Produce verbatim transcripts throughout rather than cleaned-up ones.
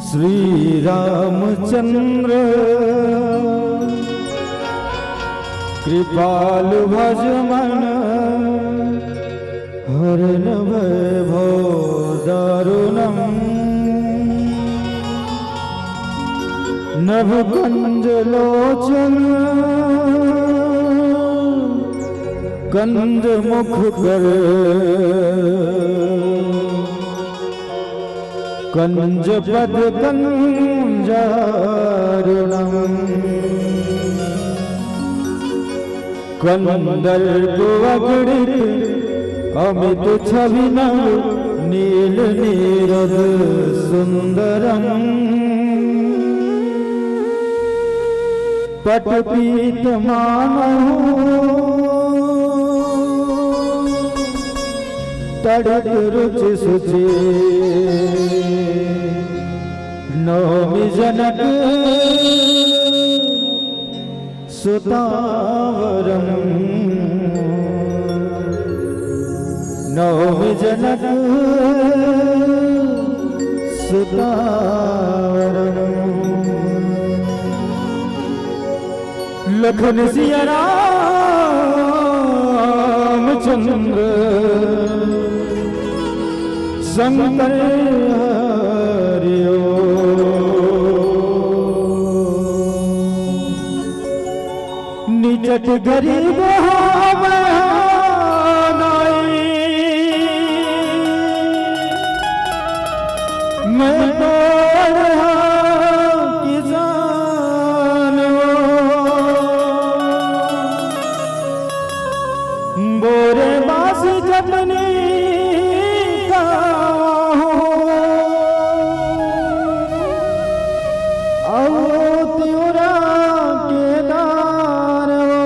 श्री रामचंद्र कृपालु भज मन हरण वैभव दारुणम्। नभ कंज लोचन कंज मुख कर कंज पद कंजारुणम्। कंदर्प अगणित अमित छवि नव नील नीरद सुंदरम्। पट पीत मानहु तड़ित रुचि सुचि नौमि जनक सुतावरम्। नौमि जनक सुतावरम्। लखन सिया रामचंद्र शंकर हरिओ। निचट गरीब हम नाई, मैं तोर किसान हो। बोरे बास जतनी का हो। अउ तिउरा के दार हो।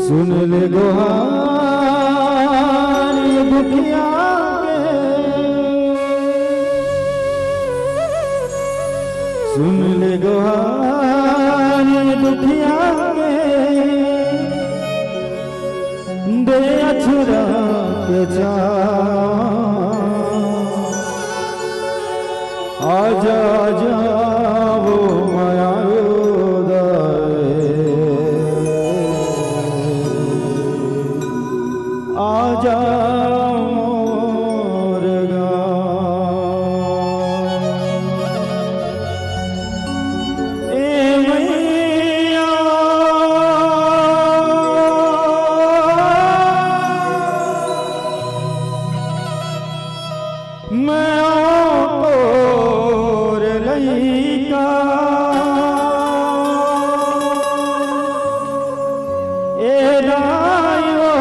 सुन ले गोहार दुखिया के। सुन ले गोहार दुखिया के। दे अछरा के छाँव। आजा, आजा वो मयारो दाए। आजा मोर गाँव। ए मैया, मैं तोर लइका, ए दाई ओ।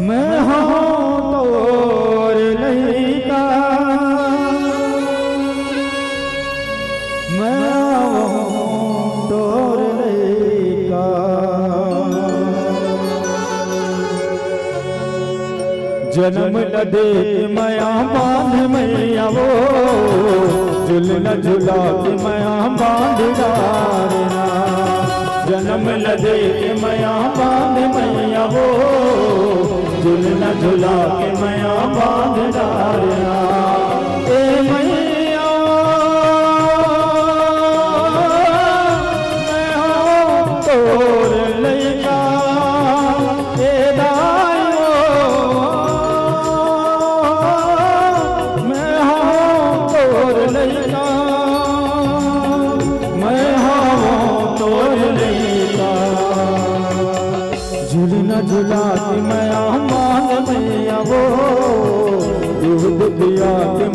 मैं हूँ तोर लइका, मैं हूँ तोर लइका। जनम ल दे के मया बांध मैया वो, झुलना झुला के मया बांध डारना। जनम ल दे के मया बांध मैया वो, झुलना झुला के मया बांध डारना। ए मैया, मैं हूँ तोर लइका, ए दाई ओ, मैं हूँ तोर लइका, मैं हूँ तोर लइका। झुलना झुला के मया बांध मैया वो, दूध पिया के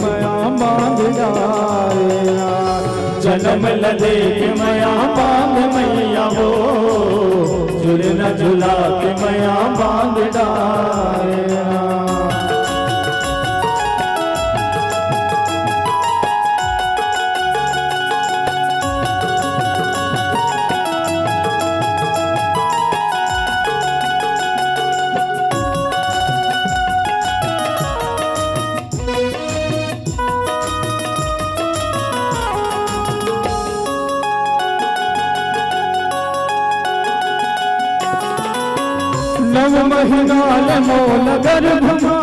जनम ल दे के मया बांध मैया वो, झुलना झुला के मया बांध डारना। नव महीना ले मोला गर्भ मा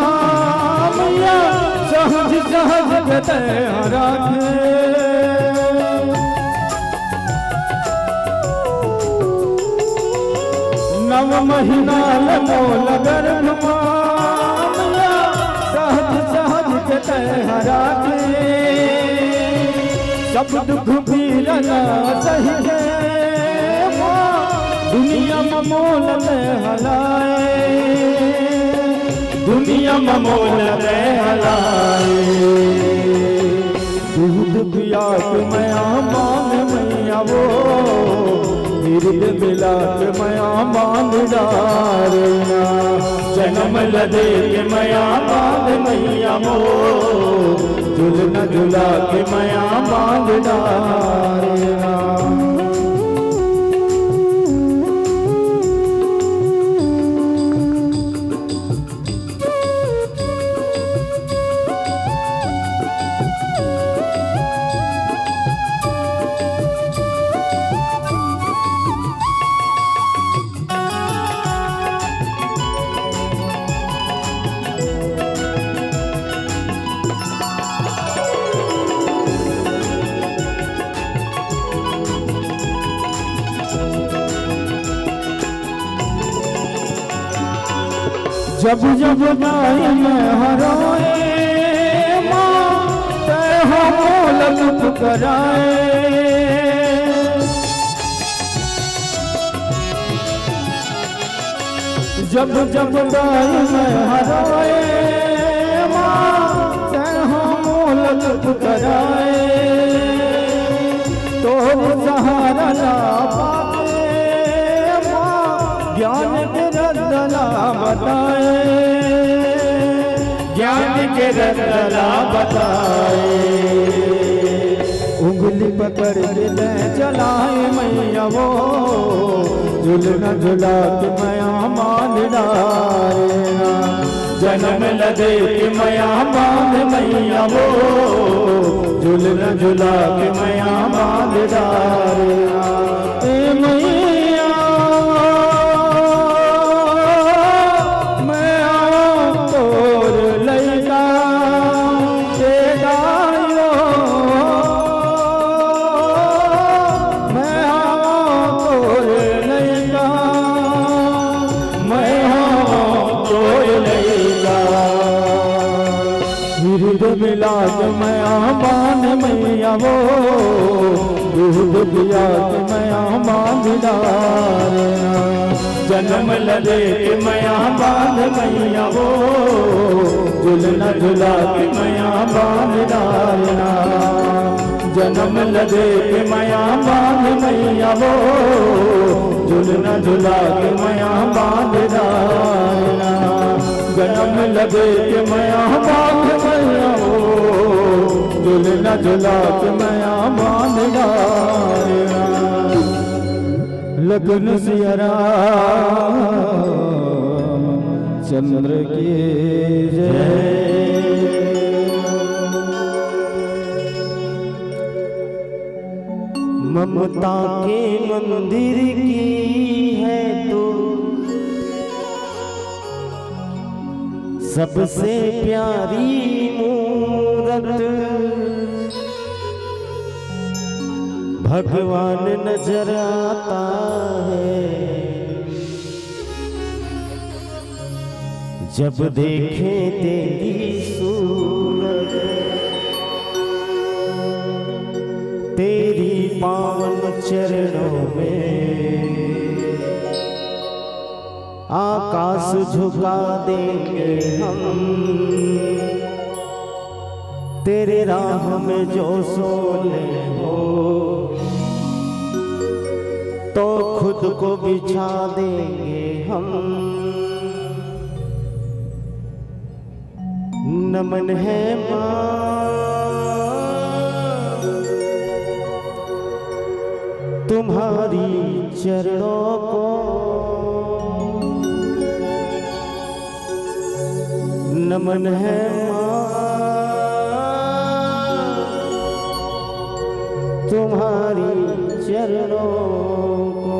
मैया, सहज सहज के तैं राखे। नव महीना ले मोला गर्भ मा मैया, सहज सहज के तैं राखे। सब दुख पीरा ला सहि के माँ, दुनिया म मोला तैं हलाए, दुनिया म मोला तैं हलाए। दूध पिया के मया बांध मैया वो, हृदय मिला के मया बांध डारना। जनम ल दे के मया बांध मैया वो, झुलना झुला के मया बांध डारना। जब जब दाई मैं हराए माँ, तैं हो मोला चुप कराए। जब जब दाई मैं हराए माँ, तैं हो मोला चुप कराए। तोर सहारा ला पाके माँ, ज्ञान के रद्दा ला बताए, ज्ञान के रद्दा ला बताए। उंगली पकड़ के तैं चलाए मैया वो, झुलना झुला के मया बांध डारना। जनम ल दे के मया बांध मैया वो, झुलना झुला के मया बांध डारना। ए मैया, मैं आऊं तोर लइका, ए दाई ओ, मैं आऊं तोर लइका, मैं आऊं तोर लइका। हृदय मिला के मया बांध मैया वो, दूध पिया के मया बांध डारना। जनम ल दे के मया बांध मैया वो, झुलना झुला के मया बांध डारना। जनम ल दे के मया बांध मैया वो, झुलना झुला के मया बांध डारना। जनम ल दे के मया बांध मैया वो, झुलना झुला के मया बांध डारना। लखन सिया राम चंद्र की जय। ममता के मंदिर की है तो सबसे प्यारी मूरत, भगवान नजर आता है जब देखे तेरी सूरत। तेरी पावन चरणों में आकाश झुका देंगे हम। तेरे राह में जो सोले हो खुद को बिछा देंगे हम। नमन है माँ तुम्हारी चरणों को, नमन है माँ तुम्हारी चरणों को।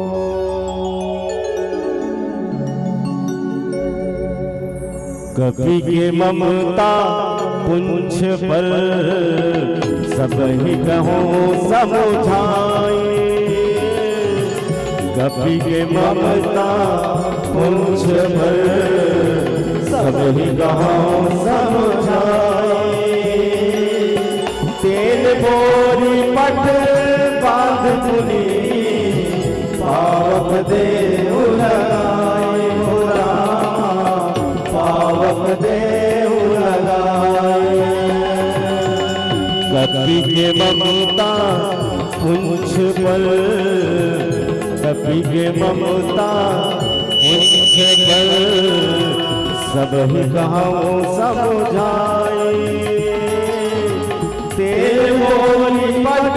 कपि के ममता पुंछ पर सबहि कहूँ समुझाए। कपि के ममता पुंछ पर सबहि कहूँ समुझाए। तेल बोरी पट बांध पुनि पावक देहु लगाए। हो रामा, पावक देहु लगाए। कपि के ममता पुंछ पर, कपि के ममता पुंछ पर सबहि कहूँ समुझाए। तेल बोरी पट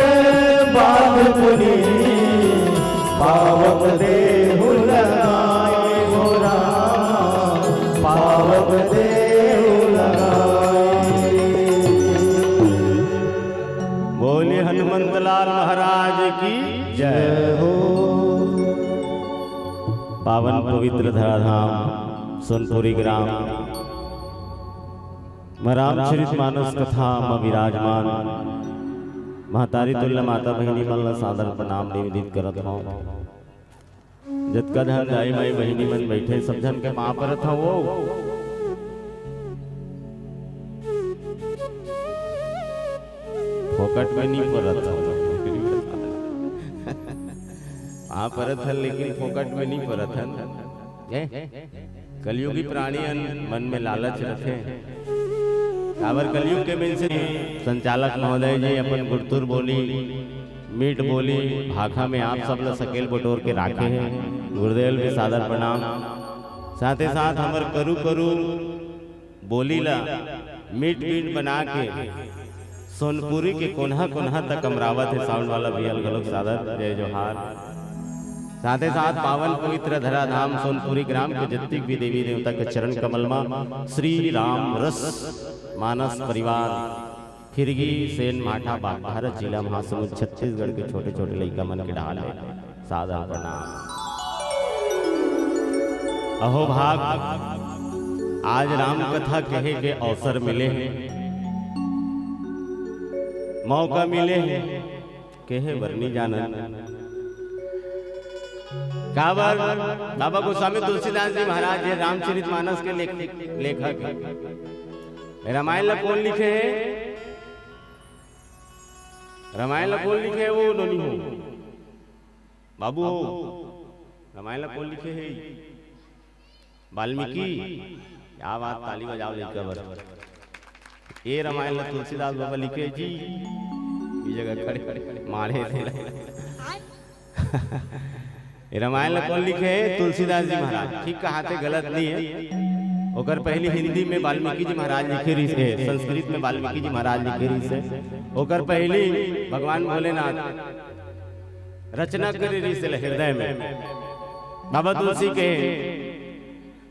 बांध पुनि पावक देहु लगाए। हो रामा, पावक देहु लगाए। बोले हनुमंत लाल महाराज की जय हो। पावन पवित्र धराधाम सोनपुरी ग्राम म रामचरित मानस कथा म विराजमान महतारी तुल्य माता बहिनी मन ल सादर प्रणाम निवेदित करत हौं। जतका झन दाई माई बहिनी मन बइठे, सब झन के पाँव परत हौं वो। फोकट में नहीं परत हौं। पाँव परत हन, लेकिन फोकट में नहीं परत हन। ए? कलयुगी प्राणी अन मन में लालच रथे। काबर कलयुग के मन से संचालक महोदय जी अपन गुरतुर बोली, मीठ बोली, भाखा में आप सब ल सकेल बटोर के राखे हे। गुरुदेव भी सादर प्रणाम। साथे साथ हमर करू करू बोली ला मीठ मीठ बना के सोनपुरी के कोनहा कोनहा तक अमरावत हे। साउंड वाला भैया ल घलोक सादर जय जोहार। साथे साथ पावन पवित्र धराधाम सोनपुरी ग्राम के जत्तिक भी देवी देवता के चरण कमल म श्री राम रस मानस परिवार खिरगी सेन माठा बागधारा जिला महासमुंद छत्तीसगढ़ के छोटे छोटे लइका मन के डाहन हे। सादर प्रणाम। अहो भाग, आज राम कथा कहे के अवसर मिले हे, मौका मिले हे, कहे बर नी जानन। काबर? बाबा गोस्वामी तुलसीदास जी महाराज ये रामचरित मानस के लेख-, लेखक हे। रामायण ला कोन लिखे हे? रामायण ला कोन लिखे हे? वो नोनी हो, बाबू हो, रामायण ला कोन लिखे हे? वाल्मीकि। क्या बात, ताली बजाओ लइका बर। ये रामायण ला तुलसीदास बाबा लिखे जी, ये जगह खड़े मारे थे। ये रामायण ला कोन लिखे हे? तुलसीदास जी महाराज। ठीक कहाथे, गलत नहीं हे। ओकर पहली हिंदी में वाल्मीकि जी महाराज लिखे रहिस हे, संस्कृत में वाल्मीकि जी महाराज लिखे रहिस हे। ओकर पहली भगवान भोलेनाथ रचना करे रहिस हे हृदय में। बाबा तुलसी के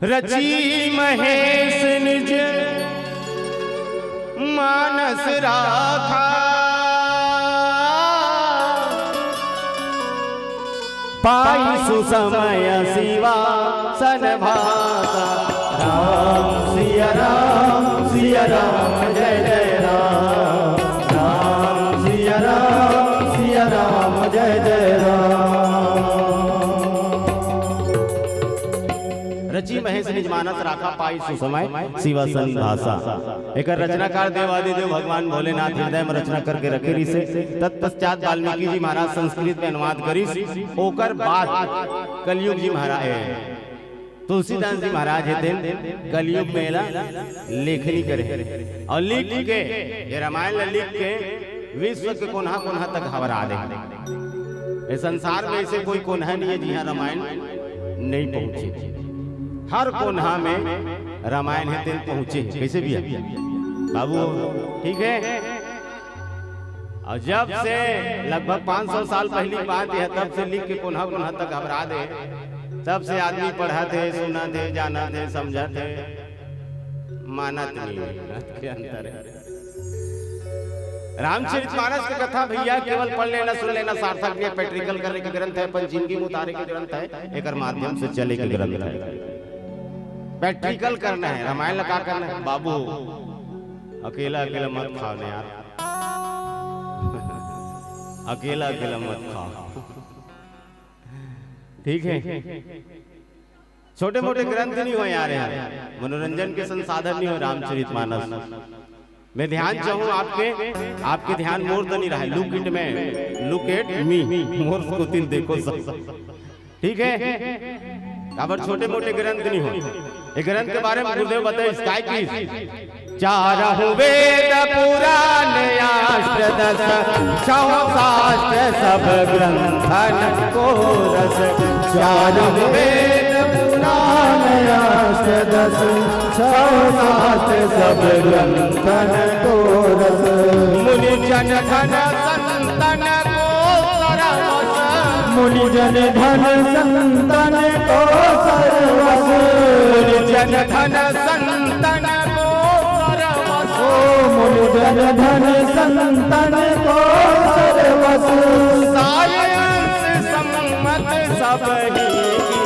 रची महेश निज मानस राखा। पाई सुसमय सिवासन भाषा। राम सिया राम, सिया राम जय जय राम। राम सिया राम, सिया राम जय जय राम। रची महेश निज मानस राखा, पाई सुसमय सिवासन भाषा। एकर रचनाकार देवादिदेव भगवान भोलेनाथ हृदय में रचना करके रखे रहिस हे। तत्पश्चात वाल्मीकि जी महाराज संस्कृत में अनुवाद करिस। ओकर बाद कलयुग जी महाराज, ए, तुलसीदास जी महाराज हे तेन कलयुग में एला लेखनी करे अउ लिख के, ये रामायण ला लिख के विश्व के कोनहा कोनहा तक हवरा दे। ए संसार में ऐसे कोई कोनहा नहीं है जिहाँ रामायण नहीं पहुँचे। हर कोनहा में रामायण हे, तेन पहुँचे हे। कैसे भैया? बाबू, ठीक है। अउ जब से, लगभग पाँच सौ साल पहिली बात हे, तब से लिख के कोनहा कोनहा तक घबरा दे, तब से आदमी पढ़त हे, सुनत हे, जानत हे, समझत हे, मानत नहीं हे। के अंतर हे। रामचरितमानस के कथा भैया केवल पढ़ लेना, सुन लेना सार्थक नहीं हे, practical करे के ग्रंथ हे, अपन जिंदगी में उतारे के ग्रंथ हे, एकर माध्यम से चले के ग्रंथ हे। Practical करना हे, रामायण ला का करना हे बाबू? अकेला अकेला मत खाव ना यार, अकेला अकेला मत खाव, ठीक हे? छोटे मोटे ग्रंथ नहीं हो यार, यार मनोरंजन के संसाधन नहीं हो रामचरितमानस। मैं ध्यान चाहूँ आपके, आपके ध्यान मोर त नहीं रहा हे। Look at me, look at me, मोर कोतिन देखो सब, ठीक हे? काबर छोटे मोटे ग्रंथ नहीं हो। ये ग्रंथ के बारे में गुरुदेव बताइस, काय कहिस? चारहु वेद पुराण अष्ट दस, छौ शास्त्र सब ग्रंथन को रस। चारहु वेद पुराण अष्ट दस, छौ शास्त्र सब ग्रंथन को रस। मुनि जन धन संतन को सरवस। मुनि जन धन संतन को सरवस। मुनि जन धन संतन को सरवस। ओ मुनि जन धन संतन को सरवस। सायंस सम्मत सब ही की।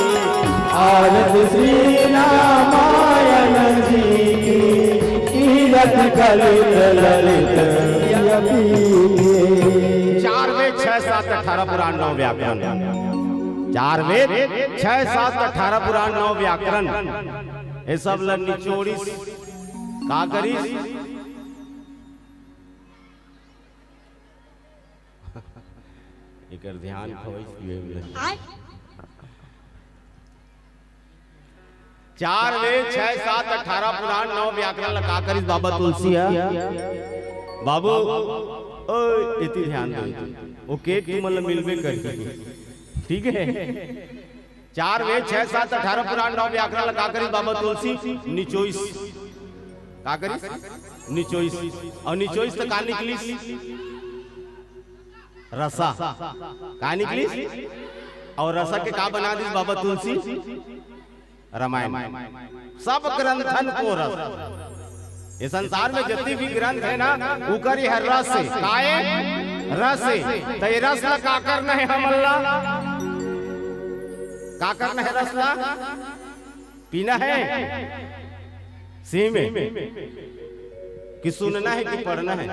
आरत श्री रामायण जी की। कीरत कलित ललित यपी के। चार वेद, छह शास्त्र, अठारह पुराण, नौ व्याकरण। चार वेद, छह शास्त्र, अठारह पुराण, नौ व्याकरण, ये सब ल निचोड़िस, का करिस? एकर ध्यान खवइस कि होइस नहीं। चार वेद, छह शास्त्र, अठारह पुराण, नौ व्याकरण ल का करिस बाबा तुलसी ह? बाबू, ओ, एती ध्यान दे। ओ केक तुमन ल मिलबे करही, ठीक हे? चार वेद, छह शास्त्र, अठारह पुराण, नौ व्याकरण ल का करिस बाबा तुलसी? निचोइस। का करिस? निचोइस। अउ निचोइस त का निकलिस? रसा। का निकलिस? अउ रसा के का बना दिस बाबा तुलसी? रामायण। सब ग्रंथन को रस। ये संसार में जितनी भी ग्रंथ हे ना, उकर ये रस हे। काय? रस हे। त ये रस ला का करना हे हमन ला? का करना हे रस ला? पीना हे? सीमे? कि सुनना हे कि पढ़ना हे?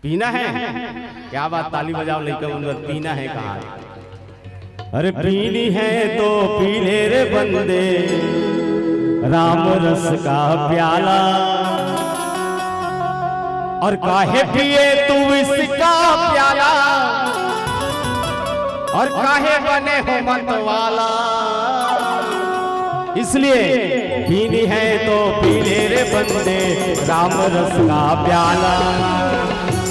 पीना हे? क्या बात, ताली बजाव लइका मन बर, पीना हे कहा। अरे पीनी हे तो पी ले रे बंदे, राम रस का प्याला। अउ काहे पिए तू विष का प्याला, अउ काहे बने हो मत वाला। इसलिए पीनी हे तो पी ले रे बंदे, राम रस का प्याला।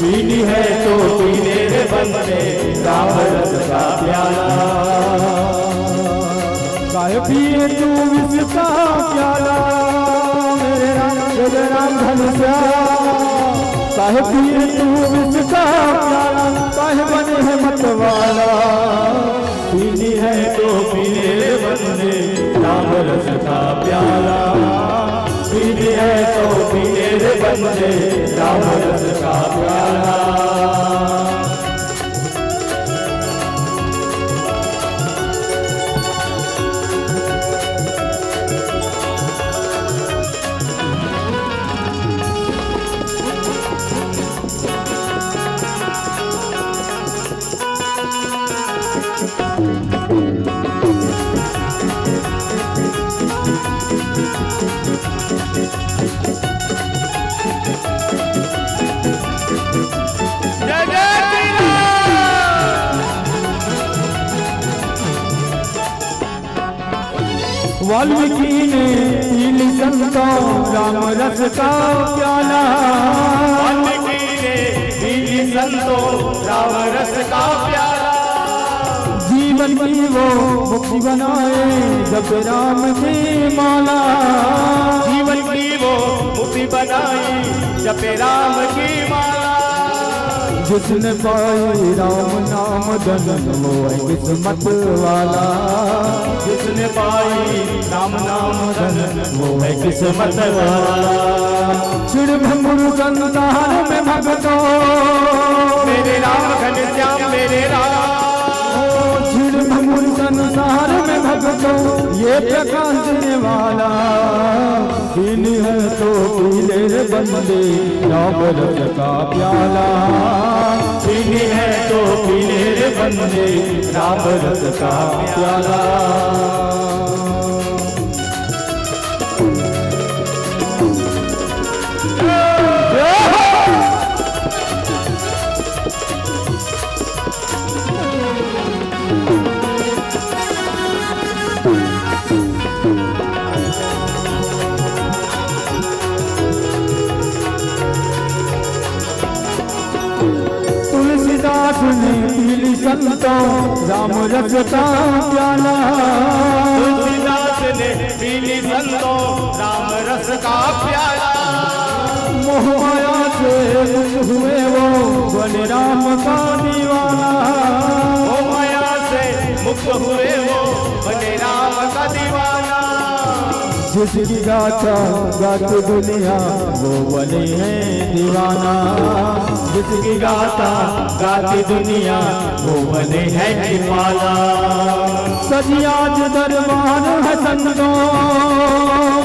पीनी हे तो पी ले रे बंदे, राम रस का प्याला। काहे पिए तू विष का प्याला, मेरे राम, मेरे राम घनश्याम। काहे पिए तू विष का प्याला, काहे बने हे मतवाला। पीनी हे तो पी ले रे बंदे, राम रस का प्याला। पीनी हे तो पी ले रे बंदे, राम रस का प्याला। जय जय श्री राम। वाल्मीकि ने पी ली संतों राम रस का प्याला। वाल्मीकि ने पी ली संतों राम रस का प्याला। जीवन की वो मुक्ति बनाए, जपे राम की माला। जीवन की वो मुक्ति बनाए, जपे राम की माला। जिसने पाई राम नाम धन, वो है किस्मत वाला। जिसने पाई राम नाम धन, वो है किस्मत वाला। छिड़ भंगुर संसार में भगतों, मेरे राम घनश्याम मेरे राम। छिड़ भंगुर संसार में भगतों, ये प्रकाश देने वाला। पीनी है तो पी ले रे बंदे, राम रस का प्याला। पीनी है तो पी ले रे बंदे, राम रस का प्याला। तुलसीदास ने पी ली संतों राम रस का प्याला। तुलसीदास ने पी ली संतों राम रस का प्याला। मोह माया से मुक्त हुए वो बने राम का दीवाना। मोह माया से मुक्त हुए वो बने राम का दीवाना। जिसकी गाथा गाती दुनिया, वो बने है दीवाना। जिसकी गाथा गाती दुनिया, वो बने है कृपाला। सजी आज दरबार है संतों,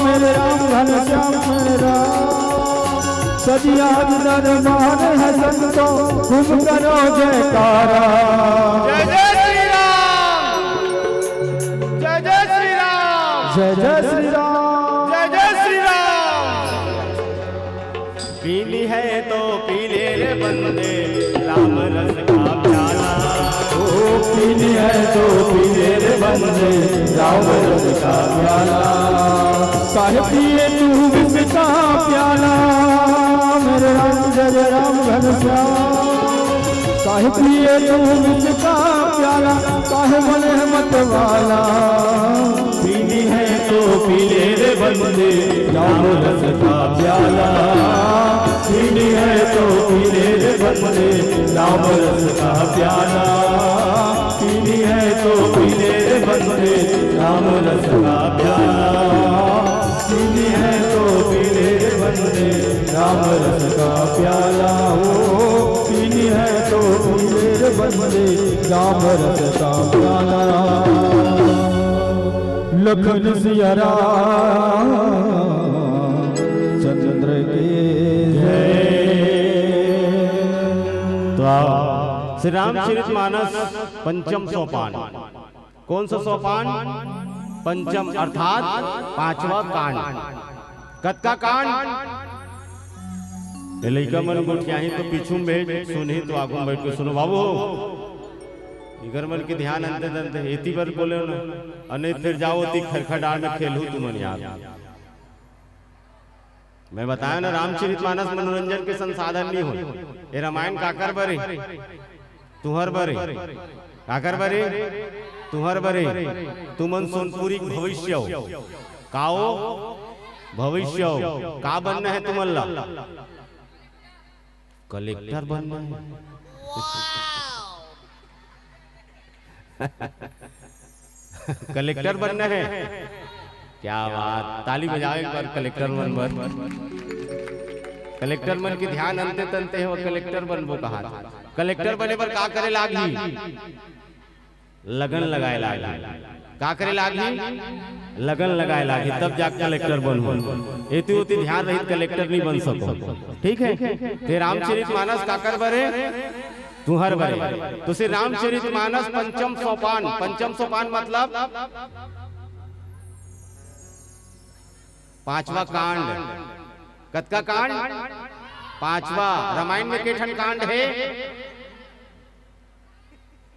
मेरे राम घनश्याम मेरा। सजी आज दरबार है संतों, खूब करो जयकारा। जय जय श्री राम। जय जय श्री राम। जय जय श्री राम। जय जय श्री राम। पीनी है तो पी ले रे बंदे, राम रस का प्याला। ओ पीनी है तो पी ले रे बंदे, राम रस का प्याला। काहे पिए तू विष का प्याला, मेरे राम जय जय राम घनश्याम। काहे पिए तू विष का प्याला, काहे बने मत वाला। पीनी है तो पी ले रे बंदे, राम रस का प्याला। पीनी है तो पी ले रे बंदे, राम रस का प्याला। पीनी है तो पी ले रे बंदे, राम रस का प्याला। पीनी है तो पी ले रे बंदे, राम रस का प्याला। हो पीनी है तो पी ले रे बंदे, राम रस का प्याला। लखन सिया राम चंद्र की जय। तो आओ, श्री रामचरित मानस पंचम सोपान। कौन सा सोपान? पंचम अर्थात पांचवा कांड। कतका कांड? ये लइका मन गोठियाही तो पीछू में बैठ, सुनही तो आगू में बैठ के सुनो बाबू। इकर मन के ध्यान अंते तंते एती बर बोले ना, अने फिर जाओ ती खरखा डाल में खेलहू तुमन यार। मैं बताया ना, रामचरित मानस मनोरंजन के संसाधन नहीं होय। ये रामायण काकर बरे? तुहर बरे। काकर बरे? तुहर बरे। तुमन सोनपुरी भविष्य हो। का हो? भविष्य हो। का बनना है तुमन ला? कलेक्टर बनना है। कलेक्टर बनना है। क्या बात, ताली बजाओ एक बार कलेक्टर मन बर। कलेक्टर मन के ध्यान अंते तंते हे, वो कलेक्टर बनबो कहा। कलेक्टर बने बर का करे लागही? लगन लगाए लागही। का करे लागही? लगन लगाए लागही, तब जाके कलेक्टर बनहू। एती ओती ध्यान रहित कलेक्टर नहीं बन सको। ठीक है, ते रामचरित मानस काकर बरे? तुहर बरे। तो श्री रामचरित मानस पंचम सोपान, पंचम सोपान मतलब पांचवा कांड। कतका कांड? पांचवा। रामायण में के ठन कांड हे?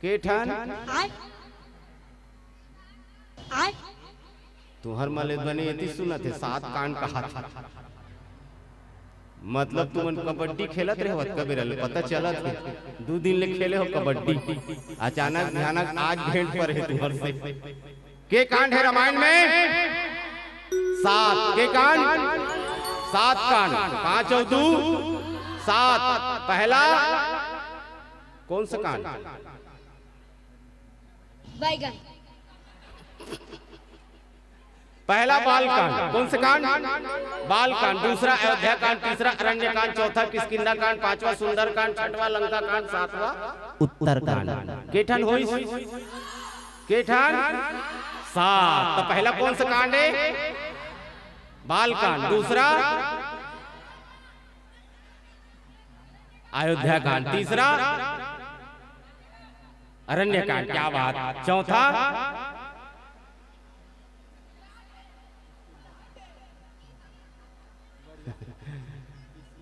के ठन? आय। आय। तुहर मले बने एती सुनत हे, सात कांड कहा था। मतलब तुमन कबड्डी खेलत रहे हो, अतका बेरा ले पता चलत हे, दू दिन ले खेले हो कबड्डी, अचानक भयानक आज भेंट पर हे तुम्हर से। के कांड हे रामायण में? सात। के कांड? सात कांड। पांच अउ दू सात। पहला कौन सा कांड? बैगन। पहला बाल कांड। कौन सा कांड? बाल कांड। दूसरा अयोध्या कांड। तीसरा अरण्य कांड। चौथा किष्किंधा कांड। पांचवा सुंदर कांड। छठवा लंका कांड। सातवा उत्तर कांड। के ठन होइस? के ठन? सात। तो पहला कौन सा कांड हे? बाल कांड। दूसरा अयोध्या कांड। तीसरा अरण्य कांड। क्या बात। चौथा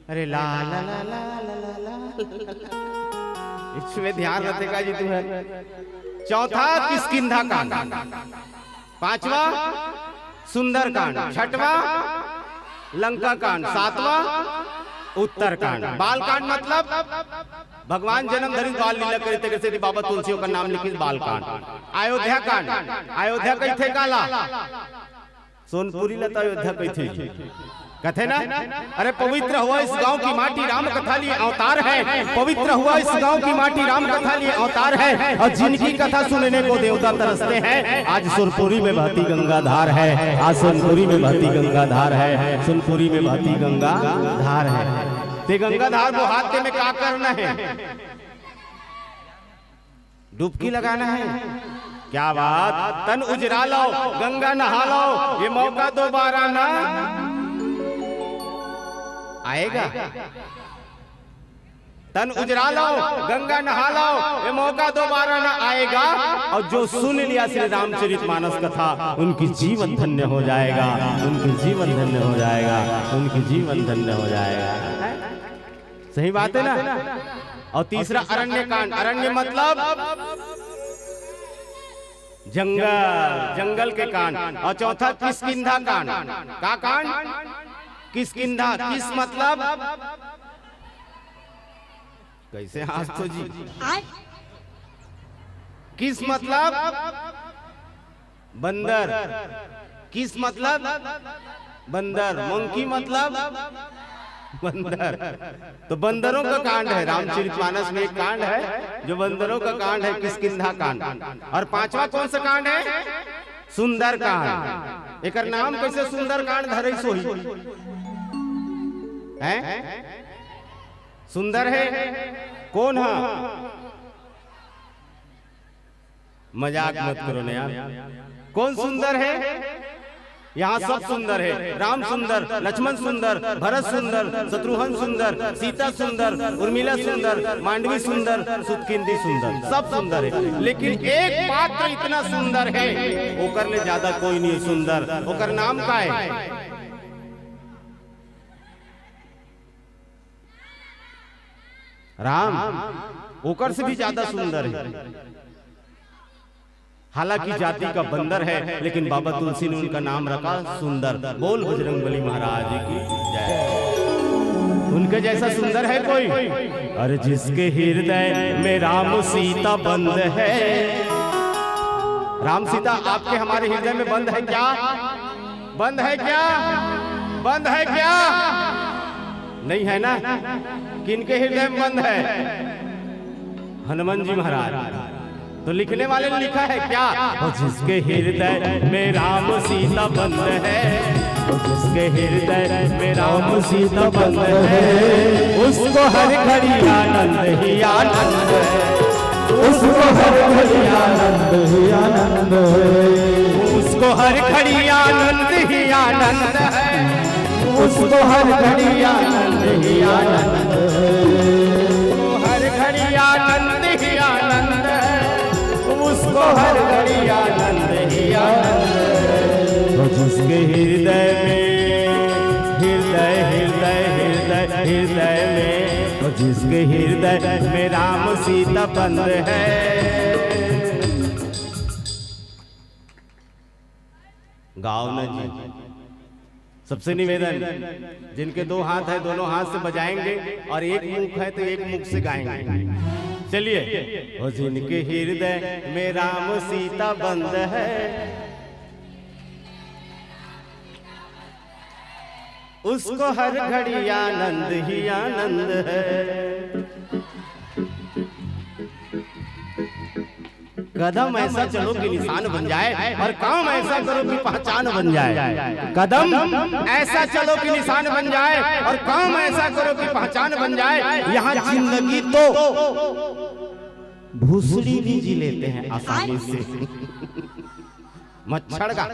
अरे ला ला ला ला ला ला ला। इसमें ध्यान रखेगा जी तुम्हें। चौथा किष्किंधा कांड। पांचवा सुंदरकांड। छठवा लंका कांड। सातवा उत्तर कांड। बाल कांड मतलब भगवान जन्म धरिस, बाल लीला करिस, तेकर सेती बाबा तुलसी ओकर नाम लिखिस बाल कांड। अयोध्या कांड। अयोध्या कहिथे काला? सोनपुरी ला तो अयोध्या कहिथे जी। कथे ना, अरे पवित्र हुआ इस गांव की माटी, राम कथा लिए अवतार है। पवित्र हुआ इस गांव की माटी, राम कथा लिए अवतार है। और जिनकी कथा सुनने को देवता तरसते हैं, आज सुरपुरी में बहती गंगा धार है। आज सोनपुरी में बहती गंगा धार है। सोनपुरी में बहती गंगा धार है। ते गंगा धार बोहात ते में का करना है? डुबकी लगाना है। क्या बात। तन उजरा लो, गंगा नहा लो, ये मौका दोबारा ना आएगा। तन उजरा लो, गंगा नहा लो, ये मौका दोबारा ना आएगा। और जो सुन लिया श्री रामचरित मानस कथा, उनकी जीवन धन्य हो जाएगा, उनकी जीवन धन्य हो जाएगा, उनकी जीवन धन्य हो जाएगा। सही बात है ना? और तीसरा अरण्य कांड। अरण्य मतलब जंगल, जंगल के कांड। और चौथा किष्किंधा कांड। का कांड? किष्किंधा। किस मतलब? कैसे हंसथो जी? आय? किस मतलब? बंदर। किस मतलब? बंदर। मंकी मतलब बंदर। तो बंदरों का कांड है, रामचरितमानस में एक कांड है जो बंदरों का कांड है, किष्किंधा कांड। और पांचवा कौन सा कांड है? सुंदर कांड। एकर नाम कैसे सुंदर कांड धरे सोही? हैं? सुंदर है? कौन है? मजाक मत करो ना यार। कौन सुंदर है? यहाँ सब सुंदर है। राम सुंदर, लक्ष्मण सुंदर, भरत सुंदर, शत्रुघ्न सुंदर, सीता सुंदर, उर्मिला सुंदर, मांडवी सुंदर, सुतकिंदी सुंदर, सब सुंदर है। लेकिन एक पात्र इतना सुंदर है, ओकर ले ज्यादा कोई नहीं सुंदर। ओकर नाम का है? राम ओकर से भी ज्यादा सुंदर है। हालांकि जाति का बंदर है, लेकिन बाबा तुलसी ने उनका नाम रखा सुंदर। बोल बजरंग बली महाराज की जय। उनके जैसा सुंदर है कोई? अरे जिसके हृदय में राम सीता बंद है। राम सीता आपके हमारे हृदय में बंद है क्या? बंद है क्या? बंद है क्या? नहीं है ना? किनके हृदय में बंद है? हनुमान जी महाराज। तो लिखने वाले ने लिखा है क्या? वो जिसके हृदय में राम सीता बंद है, वो जिसके हृदय में राम सीता बंद है, उसको हर घड़ी आनंद ही आनंद है। उसको हर घड़ी आनंद ही आनंद है। उसको हर घड़ी आनंद ही आनंद है। उसको हर घड़ी आनंद ही आनंद है। हर घड़ी आनंद ही आनंद है। उसको हर घड़ी आनंद ही आनंद है। तो जिसके हृदय में, हृदय, हृदय, हृदय, हृदय में, तो जिसके हृदय में राम सीता बंद है। गाओ ना जी। सबसे निवेदन, जिनके दो हाथ है, दोनों हाथ से बजाएंगे, और एक मुख है तो एक मुख से गाएंगे। चलिए। ओ जिनके हृदय में राम सीता बंद है, उसको हर घड़ी आनंद ही आनंद है। कदम ऐसा चलो कि निशान बन जाए, और काम ऐसा करो कि पहचान बन जाए। कदम ऐसा चलो कि निशान बन जाए, और काम ऐसा करो कि पहचान बन जाए। यहाँ जिंदगी तो भूसड़ी भी जी लेते हैं आसानी से। मच्छर का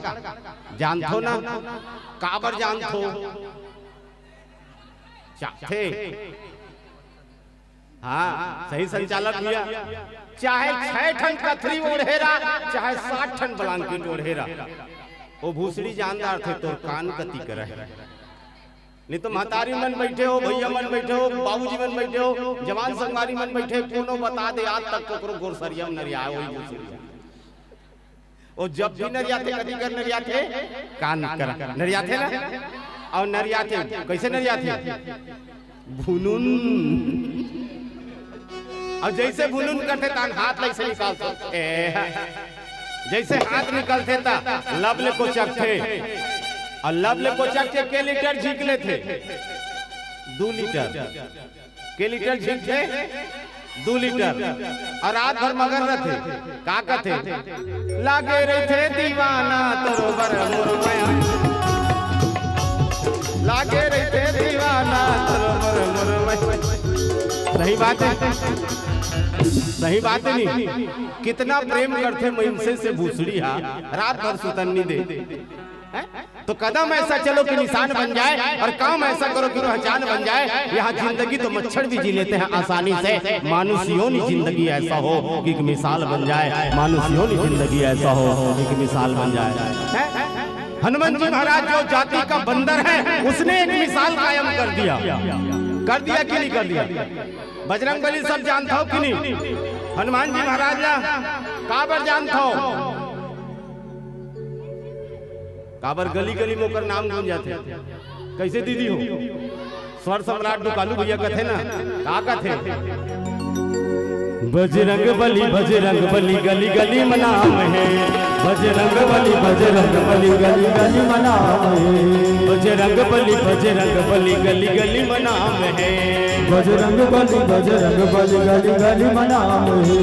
जानथो ना, काबर जानथो? चाहते, हाँ, सही संचालक भैया, चाहे छह ठन कथरी ओढ़े रहा, चाहे सात ठन ब्लैंकेट ओढ़े रहा, वो भूसड़ी जानदार थे तोर कान कती करे। नहीं तो महतारी मन बैठे हो, भैया मन बैठे हो, बाबूजी मन बैठे हो, जवान संगवारी मन बैठे, कोनो बता दे आज तक ककरो गोरसरिया में नरिया है वही भूसड़ी। वो जब भी नरियाथे, कथी कर नरियाथे? कान कर नरियाथे ना। और नरियाथे, कैसे नरियाथे? भुनुन। और जैसे भुनुन करथे, तान हाथ ला ऐसे निकालथे। ए, जैसे हाथ निकलथे, ता लब ले कोचकथे। और लब ले कोचक के के लीटर झींक लेथे? दू लीटर। के लीटर झींकथे? दू लीटर। और रात भर मगन रथे। का कथे? लागे रहिथे दीवाना तोर बर मोर मया। लागे रहिथे दीवाना तोर बर मोर मया। सही बात है, सही बात है नहीं? कितना प्रेम करथे मइनसे से भूसड़ी हा, रात भर सुतन नहीं दे। हैं? तो कदम ऐसा चलो कि निशान बन जाए, और काम ऐसा करो कि पहचान बन जाए। यहाँ जिंदगी तो मच्छर भी जी लेते हैं आसानी से। मानुष योनि जिंदगी ऐसा हो कि एक मिसाल बन जाए। मानुष योनि जिंदगी ऐसा हो कि एक मिसाल बन जाए। हैं? हनुमान जी महाराज जो जाति का बंदर है, उसने एक मिसाल कायम कर दिया। कर दिया कि नहीं कर दिया? बजरंग बली सब जानथो कि नहीं? हनुमान जी महाराज ला काबर जानथो? काबर गली गली में ओकर नाम गूंजाथे। कैसे दीदी हो? स्वर सम्राट डुकालू भैया कथे ना, का कथे? बजरंग बली, बजरंग बली, गली गली में नाम है। बजरंग बली, बजरंग बली, गली गली में नाम है। बजरंग बली, बजरंग बली, गली गली में नाम है। बजरंग बली, बजरंग बली, गली गली में नाम है।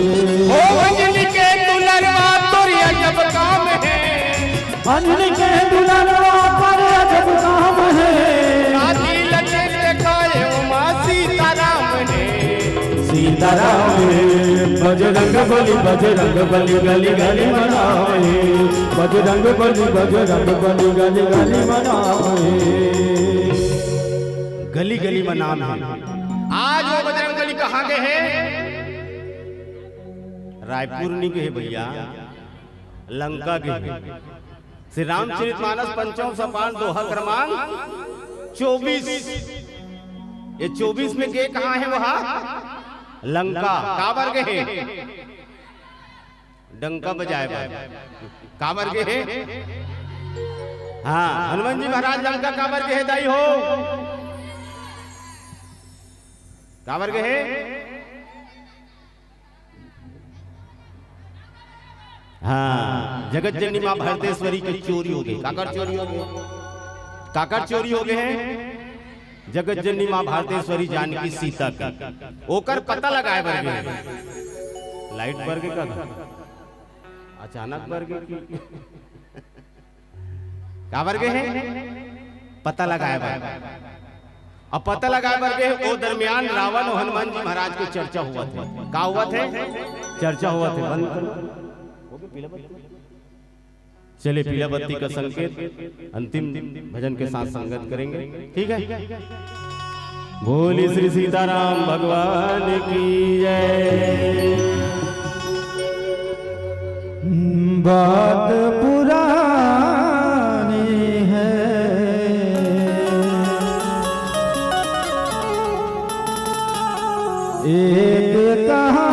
ओ अंजनी के दुलरवा तोर अजब काम है। अंजनी के दुलरवा पर अजब काम है। शादी लगे देखा ये उमा सीताराम है। सीताराम है। बजरंग बली, बजरंग बली, गली गली में नाम है। बजरंग बली, बजरंग बली, गली गली में नाम है। गली गली में नाम है। आज वो बजरंग बली कहाँ गए हैं? रायपुर नहीं गए भैया, लंका गए हैं। श्री रामचरित मानस पंचम सोपान दोहा क्रमांक चौबीस। ये चौबीस में गए कहाँ है वहाँ? लंका। काबर गए? डंका बजाए बर। काबर गए? हाँ, हनुमान जी महाराज लंका काबर गए दाई हो? काबर गए? हाँ, जगत जननी माँ भरतेश्वरी के चोरी हो गए। काकर चोरी हो गए? काकर चोरी हो गए हैं? जगत जननी माँ भारतेश्वरी जानकी सीता के, ओकर पता लगाए बर गए। लाइट बर गए का? अचानक बर गए कि काबर गए हैं? पता लगाए बर। अब पता लगाए बर गए, ओ दरमियान रावण और हनुमान जी महाराज के चर्चा हुआ थे। का हुआ थे? चर्चा हुआ थे। बंद करो। चलिए, पीला बत्ती का संकेत अंतिम भजन के साथ संगत करेंगे, ठीक है? बोली श्री सीताराम भगवान की जय। बात पुरानी है, एक कहानी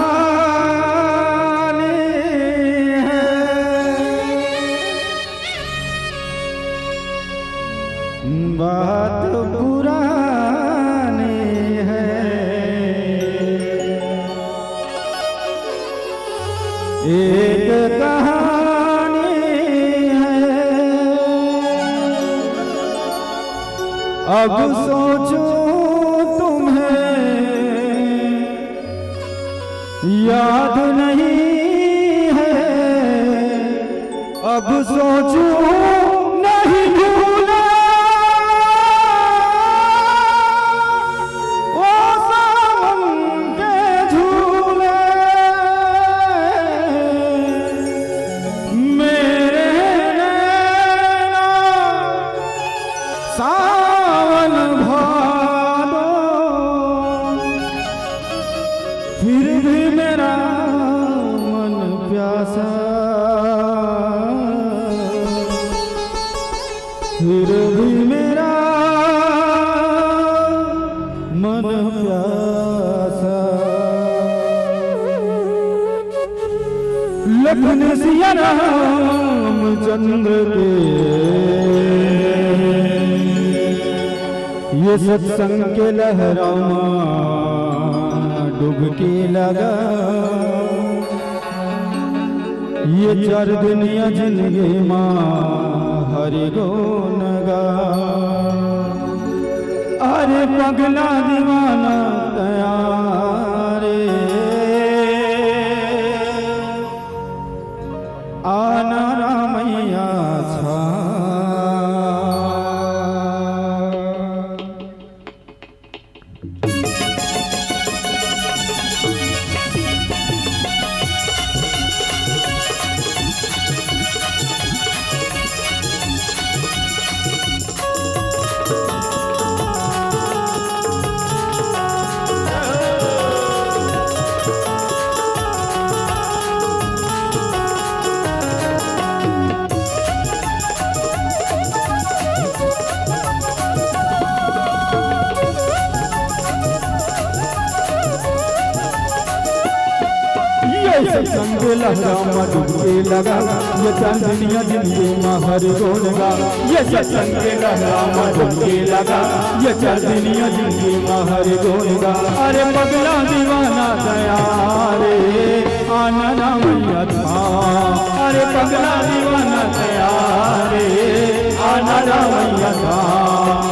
है। एक कहानी है। अब सोचूं तुम्हें याद नहीं है, अब सोचूं नहीं भूला। ओ सावन के झूले, मेरे नैना सावन भादो, फिर भी मेरा मन प्यासा, फिर भी मेरा मन प्यासा। लखन सिया रामचंद्र के ये सत्संग के लहरा मा डुबकी लगा। ये चार दुनिया जिंदगी मा हरि गुण गा। अरे पगला दीवाना तैयार आना रामैया छा। ये सत्संग लहरा मा डुबकी लगा, ये चांदनिया जिंदगी मा हरि गुण गा। ये सत्संग लहरा मा डुबकी लगा, ये चांदनिया जिंदगी मा हरि गुण गा। अरे पगला दीवाना तैयार आना रामैया छा। अरे पगला दीवाना तैयार आना रामैया छा।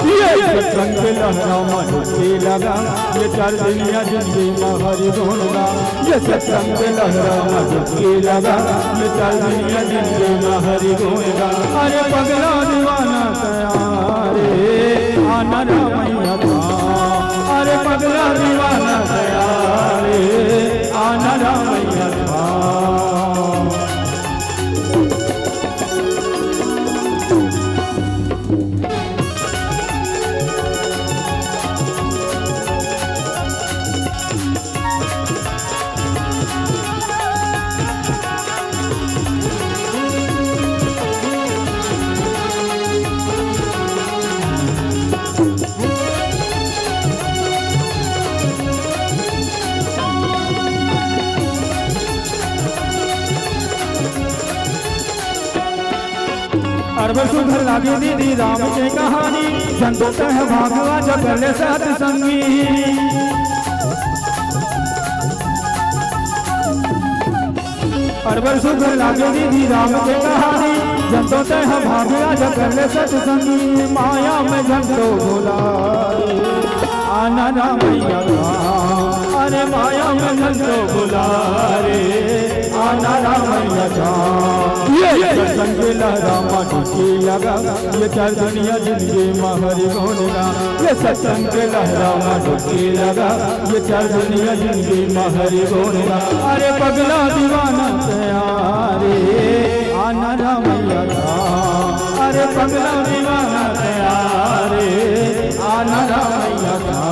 ये सत्संग लहरा मा डुबकी लगा, ये चार दुनिया जिंदगी मा हरि गुण गा। ये सत्संग लहरा मा डुबकी लगा, ये चार दुनिया जिंदगी मा हरि गुण गा। अरे पगला दीवाना तैयार आना रामैया छा। अरे पगला दीवाना तैयार आना रामैया छा। अरबर सुघर लागे दीदी राम के कहानी, जन तो तह भागवा जगले सत संगी। अरबर सुघर लागे दीदी राम के कहानी, जन तो तह भागवा जगले सत संगी। माया में जन तो भुला आना रामैया छा। अरे माया में जन तो भुला रे आना रामैया छा। ये सत्संग लहरा मा डुबकी लगा, ये चार दुनिया जिंदगी मा हरि गुण गा। ये सत्संग लहरा मा डुबकी लगा, ये चार दुनिया जिंदगी मा हरि गुण गा। अरे पगला दीवाना तैयार आना रामैया छा। अरे पगला दीवाना तैयार आना रामैया छा।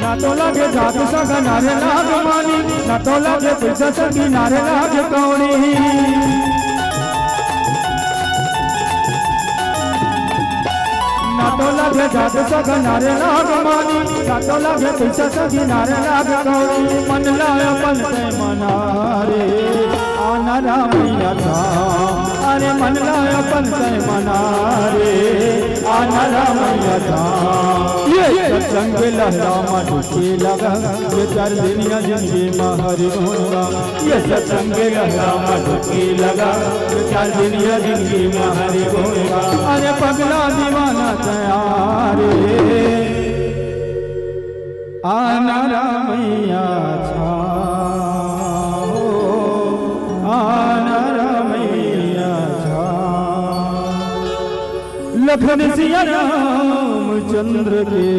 ना तो लागे जात सगा ना रे लाग मानी, ना तो लागे पैसा संगी ना रे लाग कौड़ी। जात सगनारे लाग मानी, जातो लागे पैसा सगनारे लाग कौड़ी। मन ला अपन तय मना रे, आना रामैया धाम। अरे मन ला अपन तय मना रे, आना रामैया धाम। ये सत्संग लहरा मा डुबकी लगा, ये चार दिन या जिंदगी मा हरि गुण गा। ये सत्संग लहरा मा डुबकी लगा, ये चार दिन या जिंदगी मा हरि गुण गा। अरे पगला दीवाना तैयार रे, आना रामैया छाओ, आना रामैया छाओ। लखन सिया रामचंद्र के